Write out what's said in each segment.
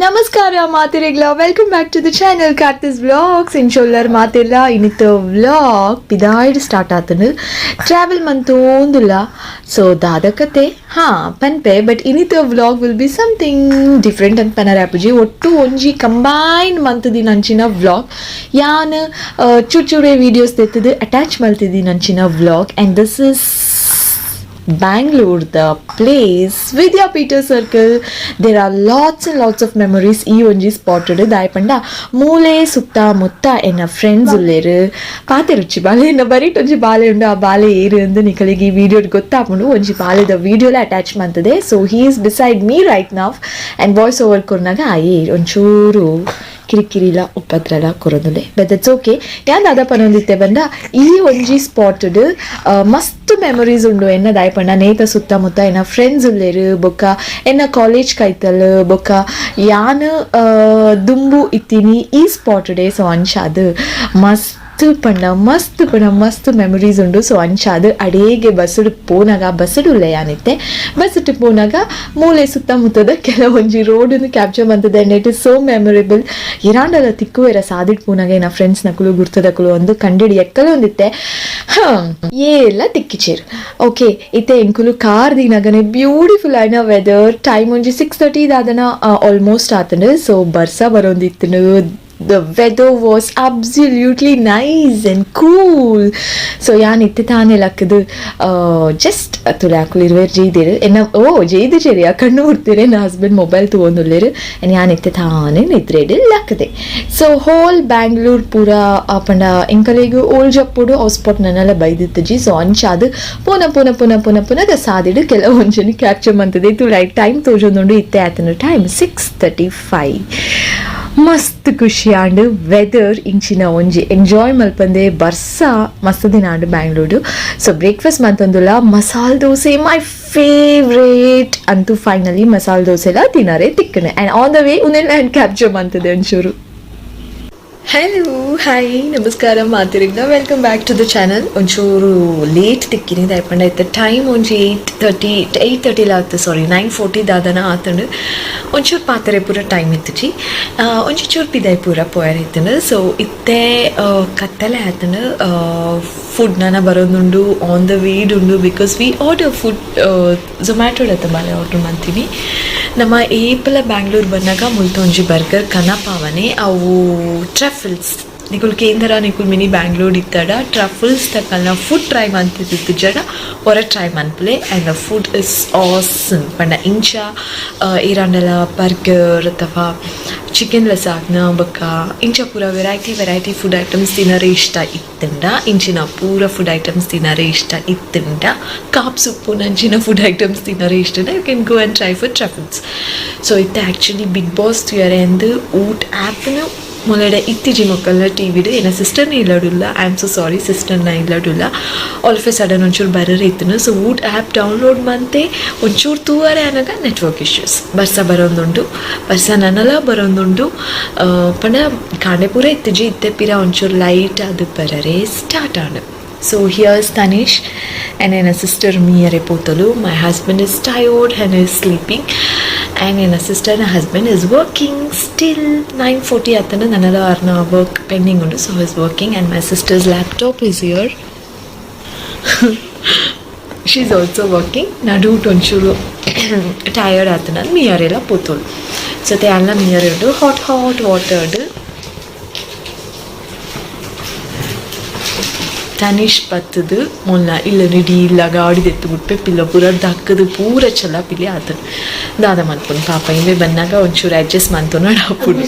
ನಮಸ್ಕಾರ ಮಾತಿರೆಗ್ಲ, welcome back to the channel Karthis vlogs. ಇನ್ಶೋಲ್ಲರ್ ಮಾತಿಲ್ಲ. ಇನ್ನಿತ್ತ vlog ಪಿದಾಯ್ಡ್ start ಆತನು. ಟ್ರಾವೆಲ್ ಮಂತೋಂದುಲ್ಲ. ಸೊ ದಾದ ಕತೆ ಹಾಂ ಪನ್ಪೆ, but ಇನ್ನಿತ vlog will be something different ಅಂತ ಪನರ ಆಪುಜಿ. ಒಟ್ಟು ಒಂಜಿ ಕಂಬೈನ್ ಮಂತುದಿನ ಅಂಚಿನ ವ್ಲಾಗ್. ಯಾನ್ ಚೂರು ಚೂರೆ ವೀಡಿಯೋಸ್ ತೆತ್ತದು ಅಟ್ಯಾಚ್ ಮಲ್ತಿದ್ದೀನಿ ಅಂಚಿನ vlog. And this is Bangalore, the place, Vidyapeetha Circle. There are lots and lots of memories ಈ ಒಂಜಿ ಸ್ಪಾಟೆಡ್. ದಾಯಪಂಡ ಮೂಲೆ ಸುತ್ತ ಮುತ್ತ ಎನ್ನ ಫ್ರೆಂಡ್ಸ್ ಉಲ್ಲೇರು. ಪಾತೆರುಚ್ಚಿ ಬಾಲೆ ಎನ್ನ ಬರೀಟ್ ಒಂಜಿ ಬಾಲೆ ಉಂಡು. ಆ ಬಾಲೆ ಏರು ಅಂದು ನಿಕಲಿಗೆ ಈ ವಿಡಿಯೋ ಗೊತ್ತಾಪುಂಡು. ಒಂಜಿ ಬಾಲೆದ ವಿಡಿಯೋಲ attach ಮಂತದೆ. So he is beside me right now and voice over ಕೊರ್ನಾಗ ಆಯೇ ಒಂಚೂರು ಕಿರಿಕಿರಿಲ ಉಪದ್ರಲ ಕೊರೊಂದುಲ್ಲೆ, but that's okay. ಯಾನ್ ದಾದ ಪನೊಂದಿತ್ತೆ ಬಂದ, ಈ ಒಂಜಿ ಸ್ಪಾಟಡ್ ಮಸ್ತ್ ಮೆಮೊರೀಸ್ ಉಂಡು ಎನ್ನ. ದಾಯಪಂಡ ನೇತ ಸುತ್ತಮುತ್ತ ಎನ್ನ ಫ್ರೆಂಡ್ಸ್ ಉಲ್ಲೇರು, ಬೊಕ್ಕ ಎನ್ನ ಕಾಲೇಜ್ ಕೈತಲ್, ಬೊಕ್ಕ ಯಾನ್ ದುಂಬು ಇತ್ತೀನಿ ಈ ಸ್ಪಾಟ್ ಡೇ. ಸೊ ಅಂಚಾದ್ ಮಸ್ತ್ ಪಂಡ ಮಸ್ತ್ ಪಂಡ ಮಸ್ತ್ ಮೆಮೊರೀಸ್ ಉಂಡು. ಸೊ ಅಂಚಾದ್ ಅಡೇಗೆ ಬಸ್ಸುಡು ಪೋನಾಗ, ಬಸ್ಸುಡು ಉಲ್ಲೆ ಯಾನಿತ್ತೆ, ಬಸ್ಸುಡು ಪೋನಾಗ ಮೂಲೆ ಸುತ್ತಮುತ್ತದ ಕೆಲವೊಂಜಿ ರೋಡನ್ನು ಕ್ಯಾಪ್ಚರ್ ಮಂತದೆ and it is so memorable. ಇರಾಂಡಲ ತಿಕ್ಕುವೆರ ಸಾದಿಟ್ ಪೋನಾಗ ಎನ್ನ ಫ್ರೆಂಡ್ಸ್ ನಕುಲು, ಗುರ್ತದಕುಲು ಒಂದು ಕಂಡಿಡಿ ಎಕ್ಕಲು ಒಂದಿತ್ತೆ. ಹಾಂ, ಏಲ್ಲ ತಿಕ್ಕಿಚೇರು. ಓಕೆ, ಇತ್ತೆ ಎಂಕುಲು ಕಾರ್ ದಿನಗನೆ ಬ್ಯೂಟಿಫುಲ್ ಆಯ್ನ ವೆದರ್. ಟೈಮ್ ಒಂಜಿ 6:30 ದಾದನ ಆಲ್ಮೋಸ್ಟ್ ಆತಂಡು. ಸೊ ಬರ್ಸ ಬರೋಂದಿತ್ತು. The weather was absolutely nice and cool. So ಯಾನ್ ಇತ್ತೆ ತಾನೆ ಲಕ್ಕದು ಜಸ್ಟ್ ತುಲೆ ಅಕುಲು ಇರುವೆರ್ ಜೈದಿರು ಎನ್ನ ಓ ಜೈದು ಚೆರಿ ಆ ಕಣ್ಣು ಹುಡ್ತೀರಿ. ಎನ್ನ ಹಸ್ಬೆಂಡ್ ಮೊಬೈಲ್ ತಗೊಂಡುಲ್ಲೇರು. ಆ್ಯಂಡ್ ಯಾನ್ ಇತ್ತೆ ತಾನೆ ನಿದ್ರೆಡ್ ಲಕ್ಕದೆ. ಸೊ ಹೋಲ್ ಬ್ಯಾಂಗ್ಳೂರ್ ಪೂರ ಪಂಡ ಎಂಕಲೆಗ್ ಓಲ್ ಜಪ್ಪುಡು ಅವು ಸ್ಪಾಟ್ ನನ್ನೆಲ್ಲ ಬೈದಿತ್ತಜಿ. ಸೊ ಅಂಚಾದ್ ಪುನ ಪುನ ಪುನ ಪುನ ಪುನ ದ ಸಾದಿಡು ಕೆಲವೊಂಜನಿ ಕ್ಯಾಪ್ಚರ್ ಮಂತದೆ. ಇದು ಲೈಕ್ ಟೈಮ್ ತೋಜೊಂದುಂಡು. ಇತ್ತೆ ಆತನ ಟೈಮ್ 6:35. ಮಸ್ತ್ ಖುಷಿ ಆಂಡ್. ವೆದರ್ ಇಂಚಿನ ಒಂಜಿ ಎಂಜಾಯ್ ಮಲ್ಪಂದೆ ಬರ್ಸ ಮಸ್ತ್ ದಿನ and Bangalore. So breakfast ಮಂತಂದುಲ. Masala dosa my favourite ಅಂತೂ ಫೈನಲಿ ಮಸಾಲೆ ದೋಸೆ ಎಲ್ಲ ತಿನ್ನರೆ ತಿಕ್ಕನೆ. And on the way ಉನ್ನೆಲ್ಲ and capture ಮಂತದೆ ಒಂಚೂರು. ಹಲೋ, ಹಾಯ್, ನಮಸ್ಕಾರ ಮಾತಿರಿಗ್ನ. Welcome back to the channel. ಒಂಚೂರು ಲೇಟ್ ತಿಕ್ಕಿನಿ. ದಯಪಂಡ ಇತ್ತೆ ಟೈಮ್ ಒಂಜಿ 8:30, 8:30 ಆತು, ಸಾರಿ, 9:40 ದಾದನ ಆತಂಡು. ಒಂಚೂರು ಪಾತ್ರೆ ಪೂರ ಟೈಮ್ ಇತ್ತುಜಿ. ಒಂಜಿ ಚೂರು ಪಿದಾಯ್ ಪೂರ ಪೋಯರ್ ಇತ್ತಂಡು. ಸೊ ಇತ್ತೆ ಕತ್ತಲೆ ಆತಂಡು. ಫುಡ್ ನನ ಬರೋದುಂಡು, ಆನ್ the ವೇಡ್ ಉಂಡು, because we order food Zomato ಬಾಲೆ ಆರ್ಡರ್ ಮಾಡ್ತೀನಿ. ನಮ್ಮ ಏಪಲ ಬ್ಯಾಂಗ್ಳೂರ್ ಬಂದಾಗ ಮುಲ್ತ ಒಂಜಿ ಬರ್ಗರ್ ಕನಪಾವನೆ. ಅವು ಟ್ರಫಲ್ಸ್. ನಿಕುಲ್ ಕೇಂದ್ರ ನಿಕುಲ್ ಮಿನಿ ಬ್ಯಾಂಗ್ಳೂರ್ ಇತ್ತಡ ಟ್ರಫಲ್ಸ್ ತಕಲ್ನ ಫುಡ್ ಟ್ರೈ ಮಂತಿದ್ದು ಜಡ ಹೊರ ಟ್ರೈ ಮನ್ಪುಲೆ. And the food is awesome. ಪಂಡ ಇಂಚ ಏರಾಂಡಲ ಬರ್ಗರ್ ಅಥವಾ ಚಿಕನ್ ಲಸಾಗ್ನ ಬೊಕ್ಕ ಇಂಚ ಪೂರ variety variety food items ತಿನ್ನರೆ ಇಷ್ಟ ಇತ್ತಂಡ, ಇಂಚಿನ ಪೂರ ಫುಡ್ ಐಟಮ್ಸ್ ತಿನ್ನರೆ ಇಷ್ಟ ಇತ್ತಂಡ, ಕಾಪ್ ಸೊಪ್ಪು ನಂಚಿನ ಫುಡ್ ಐಟಮ್ಸ್ ತಿನ್ನರೆ ಇಷ್ಟ, you can go and try for Truffles. So ಇತ್ತೆ actually big boss ತುಯರೆ ಅಂದು ಊಟ ಆ್ಯಪ್ನು ಮೊಲೆಡ ಇತ್ತೀಚೆ ಮೊಕ್ಕಲ್ನ ಟಿ ವಿಡು. ಎನ್ನ ಸಿಸ್ಟರ್ನ ಇಲ್ಲಡುಲ್ಲ. I am so sorry, ಸಿಸ್ಟರ್ನ ಇಲ್ಲಡುಲ್ಲ. All of A sudden ಒಂಚೂರು ಬರರ್ ಇತ್ತನು. ಸೊ ಊಟ ಆ್ಯಪ್ ಡೌನ್ಲೋಡ್ ಮಂತೆ ಒಂಚೂರು ತೂವರೆ ಅನಗ ನೆಟ್ವರ್ಕ್ ಇಶ್ಯೂಸ್. ಬರ್ಸ ಬರೋಂದುಂಡು, ಬರ್ಸ ನನಲ ಬರೋಂದುಂಡು. ಪಂಡ ಕಾಂಡೆ ಪೂರ ಇತ್ತಿಜಿ, ಇತ್ತೆ ಪಿರ ಒಂಚೂರು ಲೈಟ್ ಅದು ಬರರೆ ಸ್ಟಾರ್ಟ್ ಆಂಡ್. So here's Tanish and ಎನ್ನ ಸಿಸ್ಟರ್ ಮೀಯರೆ ಪೋತಲು. My husband is tired and is sleeping and ಎನ್ನ ಸಿಸ್ಟರ್ನ husband is working still. 9:40 ಆತನ. ನನ್ನೆಲ್ಲ ಅವ್ರನ್ನ ವರ್ಕ್ ಪೆಂಡಿಂಗ್ ಉಂಟು, so is working. And my sister's laptop is here. She is also working. ನಡುಟ್ ಒಂಚೂರು tired ಆತನ ಮೀಯರೆಲ್ಲ ಪೋತೋಳು. ಸೊ ते ಅಲ್ಲ ಮೀಯರ್ ಉಂಡು ಹಾಟ್ ಹಾಟ್ ವಾಟರ್ಡ್. ತನಿಷ್ ಬತ್ತದು ಮೊಲ್ಲ ಇಲ್ಲ ನಿಡಿ ಇಲ್ಲ ಗಾಡಿ ದೆತ್ತು ಬಿಟ್ಪೆ. ಪಿಲ್ಲ ಪೂರ ದಕ್ಕದು ಪೂರ ಚಲ ಪಿಲಿ ಆತನು. ದಾದ ಮನ್ಪುನು ಪಾಪ. ಇಂಬೆ ಬಂದಾಗ ಒಂಚೂರು ಅಡ್ಜಸ್ಟ್ ಮಂತುನ ಅಪ್ಪುಡು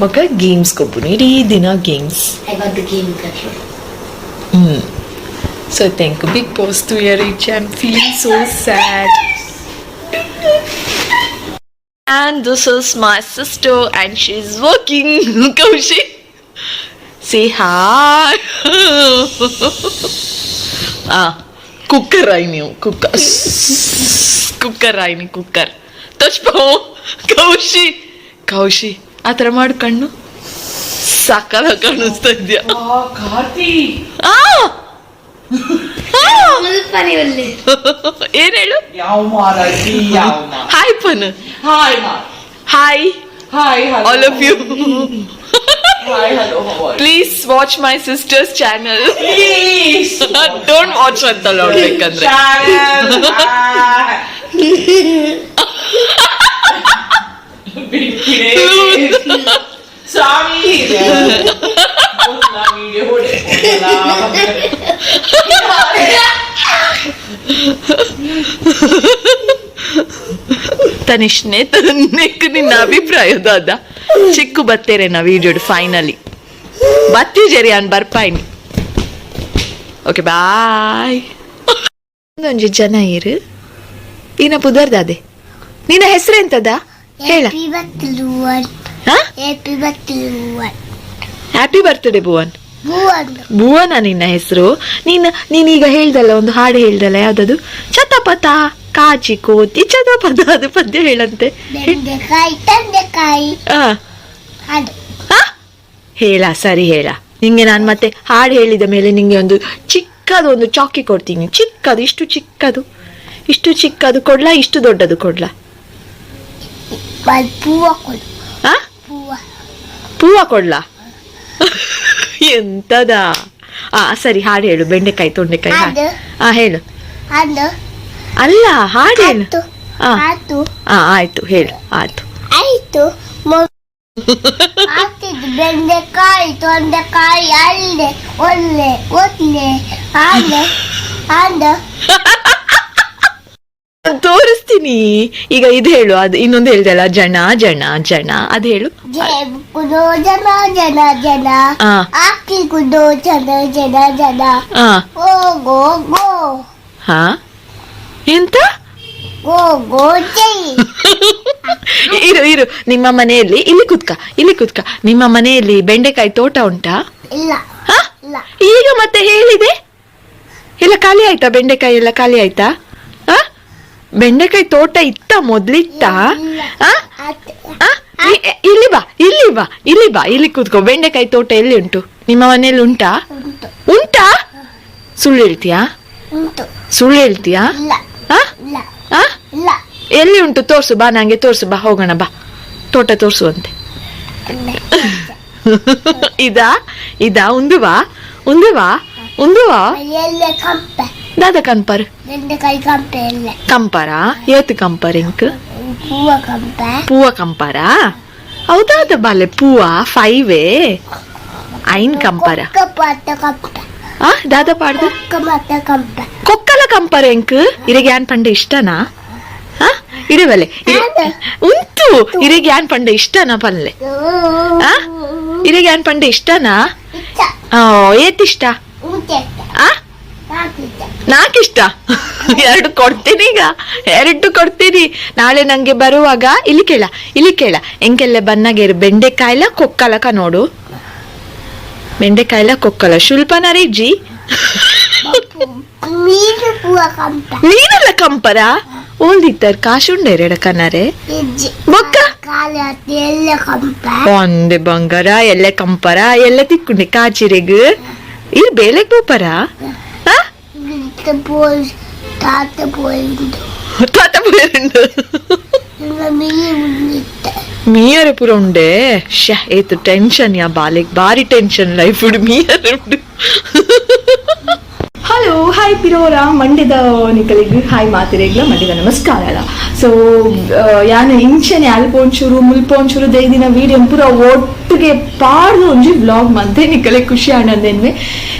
ಮಕ್ಕ ಗೇಮ್ಸ್ ಕೊಪ್ಪುನು ಇಡೀ ದಿನ games. I got the game control. So thank Bigg Boss to reach. I am feeling so sad. And this is my sister and she's working. Kaushi, say hi. Ah, cooker ಆಯ್ನಿ, cooker cooker ಆಯ್ನಿ, cooker ತಚ್ಪೋ. ಕೌಶಿ, ಕೌಶಿ, ಆ ಥರ ಮಾಡು. ಕಣ್ಣು ಸಾಕಾಗ ಕಾಣಿಸ್ತಾ ಇದ್ಯಾ? ಆ! ಆ! ಮುಲ್ಪನಿ ಒಲ್ಲೆ. ಏನ್ ಹೇಳು? ಯಾವ ಮಾರಾಟಿ ಯಾವ ಹಾಯ್ ಪನ್. ಹಾಯ್ ಮಾ. Hi. Hi, hello. All of you. Hi, hello, how are you? Please watch my sister's channel. Please. Don't watch ಅಂತಲ್ಲ ಅವ್ಳು ಬೇಕಂದ್ರೆ. Channel. Hi. ಸ್ವಾಮಿ video. ತನಿಷ್ನೆ ತನ್ನೆಕ್ ನಿನ್ನ ಅಭಿಪ್ರಾಯ ದಾದ ಚಿಕ್ಕು ಬತ್ತೇರೆ ನಾ ವಿಡಿಯೋ ಫೈನಲಿ ಬತ್ತಿ ಜರಿ ಅನ್ ಬರ್ಪಾಯ್ನಿ. Okay bye. ಒಂಜಿ ಜನ ಇರು ಈನ ಪುದರ್ದಾದೆ ನಿನ್ನ ಹೆಸರು ಎಂತದ ಹೇಳ. Happy birthday Bhuvan. ಹಾ? Happy birthday Bhuvan. Happy birthday Bhuvan. Bhuvan. Bhuvana ನಿನ್ನ ಹೆಸರು. ನೀನು ನೀನೀಗ ಹೇಳ್ದಲ್ಲ, ಒಂದು ಹಾಡು ಹೇಳ್ದಲ್ಲ, ಯಾವ್ದದು? ಚತಪಥ ಕಾಚಿ ಕೋತಿ ಚತಪಥ, ಅದು ಪದ್ಯ ಹೇಳಂತೆ. ಬೆಂಡೆಕಾಯಿ ತಂದೆಕಾಯಿ. ಆ, ಅದು. ಆ? ಹೇಳ, ಸರಿ ಹೇಳ. ನಿಂಗೆ ನಾನು ಮತ್ತೆ ಹಾಡು ಹೇಳಿದ ಮೇಲೆ ನಿಂಗೆ ಒಂದು ಚಿಕ್ಕದು ಒಂದು ಚಾಕಿ ಕೊಡ್ತೀನಿ. ಚಿಕ್ಕದು, ಇಷ್ಟು ಚಿಕ್ಕದು, ಇಷ್ಟು ಚಿಕ್ಕದು ಕೊಡ್ಲಾ, ಇಷ್ಟು ದೊಡ್ಡದು ಕೊಡ್ಲಾ? ಪೂವ ಕೊಡು. ಆ? ಪೂವ. ಪೂವ ಕೊಡ್ಲಾ? ಎಂತದ? ಆ ಸರಿ, ಹಾಡು ಹೇಳು. ಬೆಂಡೆಕಾಯಿ ತೊಂಡೆಕಾಯಿ ಹಾಡು. ಅದು. ಆ ಹೇಳು. ಅದು. ಅಲ್ಲ, ಹಾಡು ಹೇಳು. ಆತು. ಆ. ಆತು. ಆ ಆಯ್ತು, ಹೇಳು, ಆಯ್ತು. ಆಯ್ತು. ಆಗ್ತಿದ್ದು ಬೆಂಡೆಕಾಯಿ ತೊಂಡೆಕಾಯಿ ಅಲ್ಲೇ ಒಲ್ಲೆ ಒಲ್ಲೆ ಆಂಡೆ ಆಂಡ. ನಾನ್ ತೋರಿಸ್ತೀನಿ. ಈಗ ಇದು ಹೇಳು, ಅದು ಇನ್ನೊಂದು ಹೇಳ್ದಲ್ಲ, ಜನ ಜನ ಜನ, ಅದು ಹೇಳು. ಜೇಬು ಕುದೋ ಜನ ಜನ ಜನ. ಆ. ಆಕಿ ಕುದೋ ಜನ ಜನ ಜನ. ಆ. ಗೋ ಗೋ ಗೋ. ಹಾ, ಎಂತ? ಗೋ ಗೋ ಜೈ. ಇರು ಇರು, ನಿಮ್ಮ ಮನೆಯಲ್ಲಿ, ಇಲ್ಲಿ ಕುತ್ಕ, ಇಲ್ಲಿ ಕುತ್ಕ. ನಿಮ್ಮ ಮನೆಯಲ್ಲಿ ಬೆಂಡೆಕಾಯಿ ತೋಟ ಉಂಟಾ? ಇಲ್ಲ. ಹಾ? ಇಲ್ಲ. ಈಗ ಮತ್ತೆ ಹೇಳಿದೆ, ಎಲ್ಲ ಖಾಲಿ ಆಯ್ತಾ? ಬೆಂಡೆಕಾಯಿ ಎಲ್ಲ ಖಾಲಿ ಆಯ್ತಾ? ಆ? ಬೆಂಡೆಕಾಯಿ ತೋಟ ಇತ್ತ ಮೊದ್ಲಿತ್ತ? ಇಲ್ಲ. ಆ? ಆತು. ಆ? ಇಲ್ಲಿ ಬಾ, ಇಲ್ಲಿ ಬಾ, ಇಲ್ಲಿ ಬಾ, ಇಲ್ಲಿ ಕೂತ್ಕೋ. ಬೆಂಡೆಕಾಯಿ ತೋಟ ಎಲ್ಲಿ ಉಂಟು? ನಿಮ್ಮ ಮನೆಯಲ್ಲಿ ಉಂಟಾ? ಉಂಟು. ಉಂಟಾ? ಸುಳ್ಳು ಹೇಳ್ತೀಯಾ? ಉಂಟು. ಸುಳ್ಳು ಹೇಳ್ತೀಯಾ? ಇಲ್ಲ. ಆ? ಇಲ್ಲ. ಆ? ಇಲ್ಲ. ಎಲ್ಲಿ ಉಂಟು ತೋರ್ಸು ಬಾ, ನಂಗೆ ತೋರ್ಸು ಬಾ, ಹೋಗೋಣ ಬಾ, ತೋಟ ತೋರ್ಸುವಂತೆ. ಇದಾ ಇದಾ? ಉಂದು ಬಾ, ಉಂದು ಬಾ, ಉಂದು ಬಾ. ಎಲ್ಲ ಕಂಪೆ. ದಾದ ಕಂಪರ್? ಬೆಂಡೆಕಾಯಿ ಕಂಪೆ ಎಲ್ಲ. ಕಂಪರಾ? ಏತ್ ಕಂಪರ್ ಇಂಕ್? ಹೂವ ಕಂಪೆ. ಪೂವ ಕಂಪರಾ? ಹೌದಾದ ಬಾಲೆ, ಪೂವ ಫೈವೇ ಐನ್ ಕಂಪರ. ಕೊಕ್ಕ ಪಾತ ಕಂಪೆ. ಆ ದಾದ ಪಾಡ್ದು? ಕೊಕ್ಕ ಮಾತ ಕಂಪೆ. ಕೊಕ್ಕಲ ಕಂಪರ ಎಂಕ್ ಇರೆಗೆ ಯಾನ್ ಪಂಡ ಇಷ್ಟನಾ? ಆ ಇರವಲೆ ಉಂಟು. ಇರೆಗೆ ಯಾನ್ ಪಂಡ ಇಷ್ಟನಾ ಪಲ್ಲೆ? ಆ ಇರೆಗೆ ಯಾನ್ ಪಂಡ ಇಷ್ಟನಾ? ಇಷ್ಟ. ಆ, ಏತಿಷ್ಟ? ಉಂಟೆ. ಆ? ನಾಕಿದ್ದ. ನಾಕಿಷ್ಟ? ಎರಡು ಕೊಡ್ತೀನಿ ಈಗ, ಎರಡು ಕೊಡ್ತೀನಿ ನಾಳೆ ನಂಗೆ ಬರುವಾಗ. ಇಲ್ಲಿ ಕೇಳ, ಇಲ್ಲಿ ಕೇಳ, ಎಂಕೆಲ್ಲ ಬನ್ನಗೇರು ಬೆಂಡೆಕಾಯಿಲ ಕೊಕ್ಕಲಕ ನೋಡು, ಬೆಂಡೆಕಾಯಿಲ ಕೊಕ್ಕಲ ಶುಲ್ಪನರೇ ಜಿ. ಮೀನು ಪೂವ ಕಂಪೆ. ಮೀನೆಲ್ಲ ಕಂಪರ ಓಲ್ದಿತ್ತಾರೆ ಕಾಶುಂಡೆ ಎಡಕನರೆ. ಇಜ್ಜಿ. ಬೊಕ್ಕ? ಕಾಲ ಎಲ್ಲ ಕಂಪೆ. ಒಂದೆ ಬಂಗಾರ ಎಲ್ಲ ಕಂಪರ ಎಲ್ಲ ತಿಕ್కుంಡೆ ಕಾಚಿರೆಗ್ ಇರ್ ಬೇಲೆಗ್ ಬೋಪರ? ಆ? ಬೋಲ್ ತಾತ ಬೋಲ್ದು. ತಾತ ಬೇರುಂಡು. ಮೀನು ಉಂಡಿತ್ತೆ. ಮೀಯರೆ ಪೂರ ಉಂಡೆ. ಶ್ಯಾ, ಏತು ಟೆನ್ಷನ್ ಯಾ ಬಾಲೆಗ್, ಬಾರಿ ಟೆನ್ಷನ್ ಲೈಫ್ ಉಂಡು ಮೀಯರೆ ಉಂಡು. ಹಲೋ, ಹಾಯ್ ಪಿರೋರ ಮಂಡ್ಯದ ನಿಕಲಿಗ್ ಹಾಯ್ ಮಾತಿರೇಗ್ಲ ಮಂಡ್ಯದ ನಮಸ್ಕಾರ. ಸೊ ಯಾನ್ ಇಂಚನೆ ಅಲ್ಪ ಒಂಚೂರು ಮುಲ್ಪ ಒಂಚೂರು ದೈದಿನ ವೀಡಿಯೋ ಪೂರ ಒಟ್ಟಿಗೆ ಪಾಡ್ದು ಒಂಜಿ ವ್ಲಾಗ್ ಮಂತೆ ನಿಕಲೆ ಖುಷಿ ಆನಂದೇನ್ವೆ.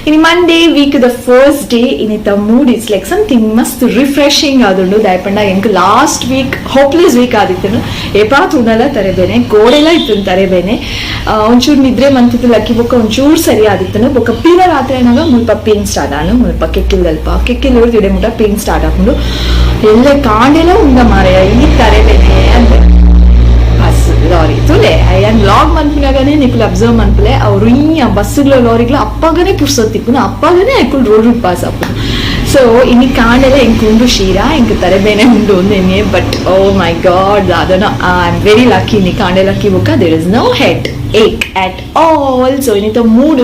ಇನಿ Monday week the first day. ಇನ್ನಿತ mood is like something ಮಸ್ತ್ ರಿಫ್ರೆಶಿಂಗ್ ಆದುಂಡು. ದಾಯಪಂಡ ಎಂಕ್ last week hopeless weak ಆದಿತ್ತನು. ಏಪಾ ತೂನಲ ತರೆಬೇನೆ ಗೋಡೆಲ ಇತ್ತು ತರೆಬೇನೆ. ಒಂಚೂರು ನಿದ್ರೆ ಮಂತಿತ್ತು ಲಕ್ಕಿ ಬೊಕ್ಕ ಒಂಚೂರು ಸರಿ ಆದಿತ್ತನು. ಬೊಕ್ಕ ಪೀನ ರಾತ್ರಿ ಏನಾಗ ಮುಲ್ಪ ಪೇನ್ ಸ್ಟಾರ್ಟ್ ಆನು. ಮುಲ್ಪ ಕೆಕ್ಕಿಲ್ದಲ್ಪ ಕೆಕ್ಕಿಲ್ ಇಡೆ ಮುಟ ಪೇನ್ ಸ್ಟಾರ್ಟ್ ಆಪುಂಡು. ಎಲ್ಲ ಕಾಂಡೆಲ ಉಂಡ ಮಾರಾಯ ಈ ತರೆಬೇನೆ ಅಂದ್ರೆ ಬಸ್ ಲಾರಿ ತುಲೆ ಯಾನ್ ವ್ಲಾಗ್ ಮನ್ಪಿನಾಗನೆ ನಿಕುಲು ಅಬ್ಸರ್ವ್ ಮನ್ಪಲೆ. ಅವ್ರು ಈ ಬಸ್ಸುಗಳ ಲಾರಿಗಳು ಅಪ್ಪಗನೆ ಪುರ್ಸೊತ್ತಿಪ್ಪುನು, ಅಪ್ಪಗನೆ ಐಕುಲ್ ರೋಡ್ ಪಾಸ್ ಆಪುನು. ಸೊ ಇನಿ ಕಾಂಡೆಲ ಎಂಕ್ ಉಂಡು ಶೀರಾ, ಎಂಕ್ ತರೆಬೇನೆ ಉಂಡು ಒಂದೆನ್ನೆ. ಬಟ್ ಓ ಮೈ ಗಾಡ್, ಅದನ್ನ I am very lucky. ಇನಿ ಕಾಂಡೆ ಲಕ್ಕಿ ಬುಕ್ಕ there is no headache at all. So ಇನ್ನಿತ mood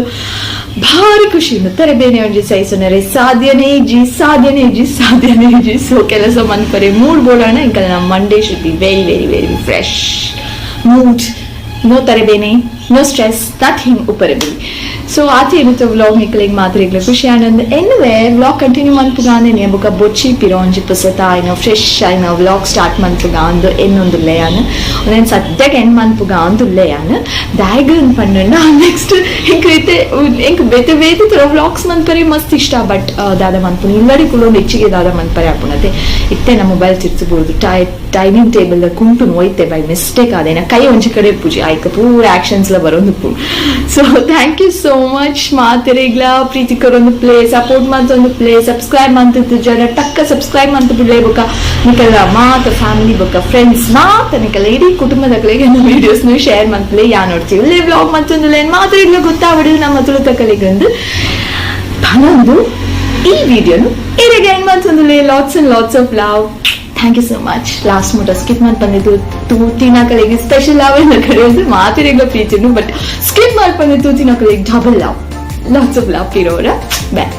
ಭಾರಿ ಖುಷಿ ಉಂಡು. ತರೆಬೇನೆ ಒಂಜಿ ಸೈಸುನರೆ ಸಾಧ್ಯನೇ ಇಜ್ಜಿ, ಸಾಧ್ಯನೇ ಇಜ್ಜಿ, ಸಾಧ್ಯನೇ ಇಜ್ಜಿ. ಸೊ ಕೆಲಸ ಮನ್ಪರೆ ಮೂಡ್ ಬೋಡೋಣ. ಇಂಕಲ್ ನಮ್ಮ Monday should be very very very fresh. mood, no ತರೆಬೇನೆ, no stress, nothing ಉಪ್ಪರಬಿ. ಸೊ ಆತೆ ಇರುತ್ತೆ ವ್ಲಾಗ್. ನಿಕಲೆಗ್ ಮಾತ್ರೆಗ್ಲ ಖುಷಿ ಆನಂದ್ ಎನ್ನುವೆ. ವ್ಲಾಗ್ ಕಂಟಿನ್ಯೂ ಮನ್ಪುಗಾಂದೆ ಬೊಕ ಬೊಚ್ಚಿ ಪಿರೋಂಜಿ ಪುಸತ ಆಯ್ನ ಫ್ರೆಶ್ ಆಯ್ನ ವ್ಲಾಗ್ ಸ್ಟಾರ್ಟ್ ಮನ್ಪುಗ ಅಂದು ಎನ್ನೊಂದುಲ್ಲೆ ಯಾನ್. ಒಂದೇನು ಸದ್ಯಕ್ಕೆ ಎಂಡ್ ಮನ್ಪುಗ ಅಂದುಲ್ಲೆ ಯಾನ್. ದಾಯ್ಗ್ ಪಂಡ ನೆಕ್ಸ್ಟ್ ಎಂಕ್ ಇತ್ತೆ ಎಂಕ್ ಬೇತೆ ಬೇತೆ ತರ ವ್ಲಾಗ್ಸ್ ಮನ್ಪರೆ ಮಸ್ತ್ ಇಷ್ಟ. ಬಟ್ ದಾದ ಮನ್ಪುನು, ಇಲ್ಲಡಿ ಕುಲೊಂದು ಹೆಚ್ಚಿಗೆ ದಾದ ಮನ್ಪರೆ ಆಪುನತೆ. ಇತ್ತೆ ನಮ್ಮ ಮೊಬೈಲ್ ತಿರ್ಚಬಹುದು, ಡೈನಿಂಗ್ ಟೇಬಲ್ ಕುಂಟು ಒಯ್ತೆ ಬೈ ಮಿಸ್ಟೇಕ್ ಆದೇನ ಕೈ ಒಂಜಿ ಕಡೆ ಪೂಜೆ ಆಯ್ಕ ಪೂರ ಆಕ್ಷನ್ಸ್ ಲ ಬರೋದು. So thank you so much ಮಾತೆರೆಗ್ಲ. ಪ್ರೀತಿ ಕೊರೊಂದು ಪ್ಲೇ, ಸಪೋರ್ಟ್ ಮಂತೊಂದು ಪ್ಲೇ. ಸಬ್ಸ್ಕ್ರೈಬ್ ಮಂತಿತ್ತು ಜನ ಟಕ್ಕ ಸಬ್ಸ್ಕ್ರೈಬ್ ಮಂತ್ ಬಿಡ್ಲೆ. ಬೊಕ ನಿಕಲ್ಲ ಮಾತ ಫ್ಯಾಮಿಲಿ ಬೊಕ ಫ್ರೆಂಡ್ಸ್ ಮಾತ ನಿಕಲ್ಲ ಇಡೀ ಕುಟುಂಬದಕಲೆಗೆ ವೀಡಿಯೋಸ್ ಶೇರ್ ಮಂತ್ಲೆ. ಯಾ ನೋಡ್ತೀವಿ ಇಲ್ಲೇ ವ್ಲಾಗ್ ಮತ್ತೊಂದು ಮಾತ್ರೆಗ್ಲ ಗೊತ್ತಾವಡು ನಮ್ಮ ತುಳುತಕಲೆಗೊಂದು ಪನೊಂದು ಈ ವಿಡಿಯೋನು ಇರೆಗೆ and ಮಂತೊಂದು. Lots and lots of love, thank you so much. Last ಮುಟ ಸ್ಕಿಪ್ ಮಾಡಿ ಬಂದಿದ್ದು ತೂತಿನ ಕಡೆಗೆ ಸ್ಪೆಷಲ್ ಲವ್ ಎಲ್ಲ ಕಡೆ ಮಾತಿರೆಗ್ಲ ಪ್ರೀತಿನು. ಬಟ್ ಸ್ಕಿಪ್ ಮಾಡಿ ಬಂದಿದ್ದು ತೂತಿನ ಕಡೆಗೆ double love, lots of love ಇರೋರ. ಬಾಯ್.